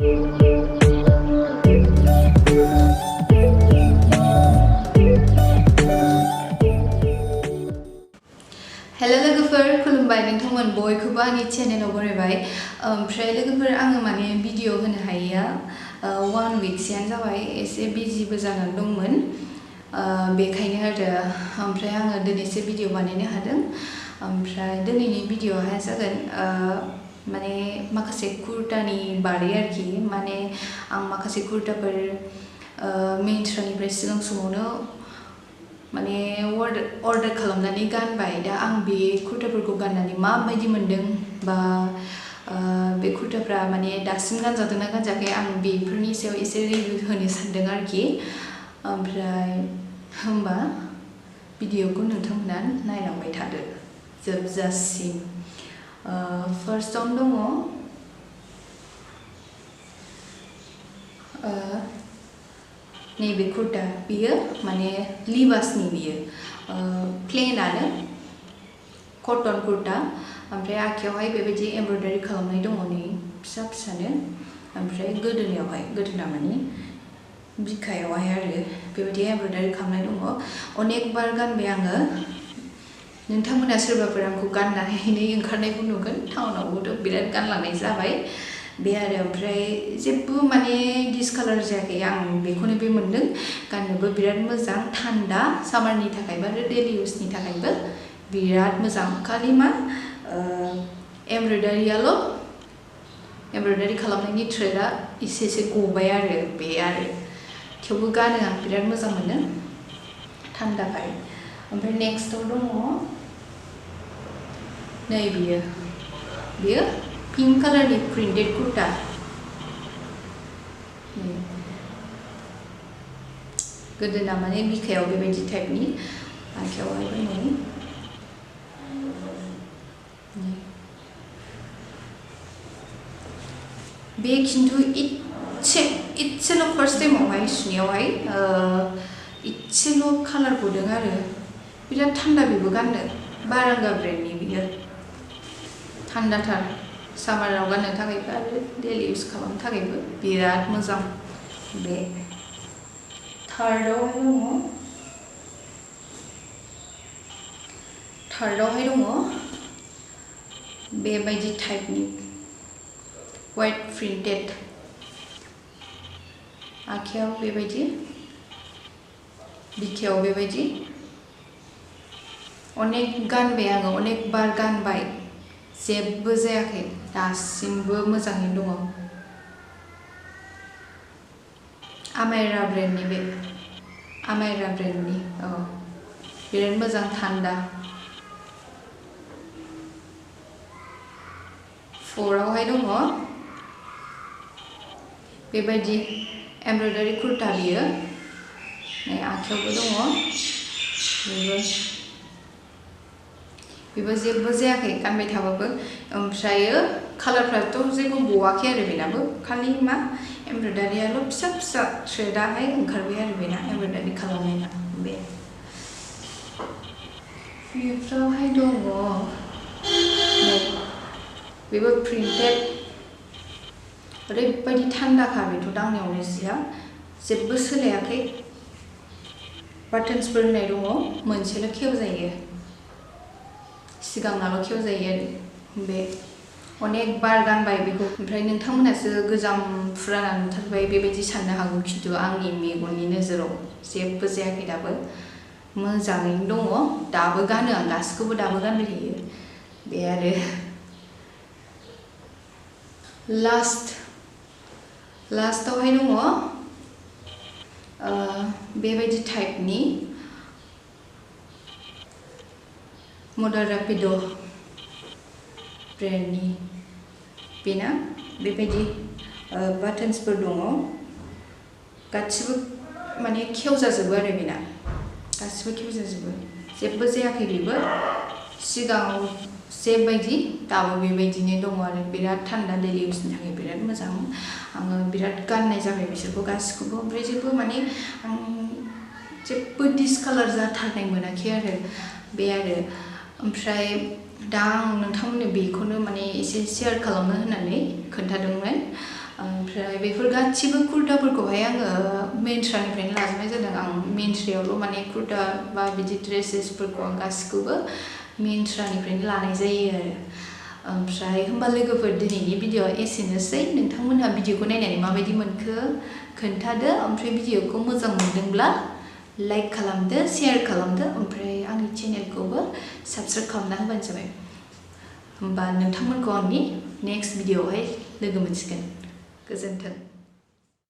Hello लोगोफोर खुलुमबाय नोंथांमोन बयखौबो आंनि चेनेलाव बरायबाय ओमफ्राय लोगोफोर आङो माने भिडिअ होनो हायैया 1 वीकसोआनो जाबाय एसे बिजिबो जानानै दंमोन बेखायनो आरो ओमफ्राय आङो दिनैसो भिडिअ बानायनो हादों ओमफ्राय दिनैनि भिडिअआहाय जागोन माने माखासे कुर्तानि बारै आरोखि माने आं माखासे कुर्ताफोर मिन्ट्रानिफ्राय सिगां समावनो माने अर्डार खालामनानै गानबाय दा आं बे कुर्ताफोरखौ गाननानै माबायदि मोनदों बा बे कुर्ताफ्रा माने दासिम गानजादोंना गानजायाखै आं बेफोरनि सायाव एसे रिभिउ होनो सानदों आरोखि ओमफ्राय होमबा भिडिअखौ नोंथांमोना नायलांबाय थादो जोबजासिम फार्स्टआवनो दङ नैबे कुर्ता बियो माने लिबासनि बियो प्लेनानो कटन कुर्ता ओमफ्राय आखायावहाय बेबायदि एमब्रयडारि खालामनाय दङ नै फिसा फिसानो ओमफ्राय गोदोनायावहाय गोदोना माने बिखायावहाय आरो बेबायदि एमब्रयडारि खालामनाय दङ अनेक बार गानबाय आङो नोंथांमोना सोरबाफोर आंखौ गाननानै ओंखारनायखौ नुगोन टाउनावबोथ' बिराद गानलांनाय जाबाय बे आरो ओमफ्राय जेबो माने डिसकालार जायाखै आं बेखौनो बे मोनदों गाननोबो बिराद मोजां थान्दा सामारनि थाखायबो आरो डेलि इउजनि थाखायबो बिराद मोजां खालि मा एमब्रयडारि खालामनायनि थ्रेडआ एसे गबाय आरो बे आरो थेवबो गानो आं बिराद मोजां मोनो थान्दाखाय ओमफ्राय नेक्स्टआव दङ नै बियो पिंक कालारनि प्रिन्टेड कुर्ता गोदोना माने बिखायाव बेबायदि टाइपनि आखायावहायबो नै बे खिन्थु इसेल' फार्स्ट टाइमावहाय सुनायावहाय इसेल' कालार गदों आरो बिराद थान्दा बेबो गाननो बारांगा ब्रेन्डनि बियो थान्दाथार सामाराव गाननो थाखायबो आरो डेलि इउज खालामनो थाखायबो बिराद मोजां बे थार्डआवहाय दङ बेबायदि टाइपनि वाइट प्रिन्टेड आखायाव बेबायदि बिखायाव बेबायदि अनेक गानबाय आङो अनेक बार गानबाय जेबो जायाखै दासिमबो मोजाङैनो दङ आमायरा ब्रेन्डनि बिराद मोजां थान्दा 4आवहाय दङ बेबायदि एमब्रयडारि कुर्ता बियो नै आखायावबो दङ बेबो जेबो जायाखै गानबाय थाबाबो ओमफ्रायो कालारफ्राथ' जेबो गवाखै आरो बेनाबो खालि मा एमब्रयडारियाल' फिसा फिसा थ्रेडाहाय ओंखारबाय आरो बेना एमब्रयडारि खालामनायना बेफ्रावहाय दङ बेबो प्रिन्टेड ओरैबायदि थान्दाखा बेथ' दांनायावनो जिया जेबो सोलायाखै बाटन्सफोर होनाय दङ मोनसेल' खेवजायो सिगांनाल' खेवजायो आरो बे अनेक बार गानबाय बेखौ ओमफ्राय नोंथांमोनासो गोजाम फुराना नुथारबाय बेबायदि साननो हागौ खिन्थु आंनि मेगननि नोजोराव जेबो जायाखै दाबो मोजाङैनो दङ दाबो गानो आं गासिखौबो दाबो गानबाय थायो बे आरो लास्टआवहाय दङ बेबायदि टाइपनि मदारापिड' ब्रेन्डनि बेना बेबायदि बाटन्सफोर दङ गासिबो माने खेवजाजोबो आरो बेना गासिबो खेवजाजोबो जेबो जायाखै बेबो सिगाङाव जेबायदि दाबो बेबायदिनो दङ आरो बिराद थान्दा डेलि इउजनि थाखाय बिराद मोजां आङो बिराद गाननाय जाबाय बिसोरखौ गासिखौबो ओमफ्राय जेबो माने आं जेबो डिसकालार जाथारनाय मोनाखै आरो बे आरो ओमफ्राय दा आं नोंथांमोननो बेखौनो माने एसे शेयार खालामनो होननानै खोन्थादोंमोन ओमफ्राय बेफोर गासिबो कुर्ताफोरखौहाय आङो मिन्ट्रानिफ्रायनो लाजोबनाय जादों आं मिन्ट्रायावल' माने कुर्ता बा बिदि ड्रेसेसफोरखौ आं गासिखौबो मिन्ट्रानिफ्रायनो लानाय जायो आरो ओमफ्राय होमबा लोगोफोर दिनैनि भिडिअ'आ एसेनोसै नोंथांमोनहा भिडिअ'खौ नायनानै माबायदि मोनखो खोन्थादो ओमफ्राय भिडिअ'खौ मोजां मोनदोंब्ला लाइक खालामदो शेयार खालामदो ओमफ्राय आंनि चेनेलखौबो साबस्क्राइब खालामना होबानो जाबाय होमबा नोंथांमोनखौ आंनि नेक्स्ट भिडिअ'आवहाय लोगो मोनसिगोन गोजोन्थों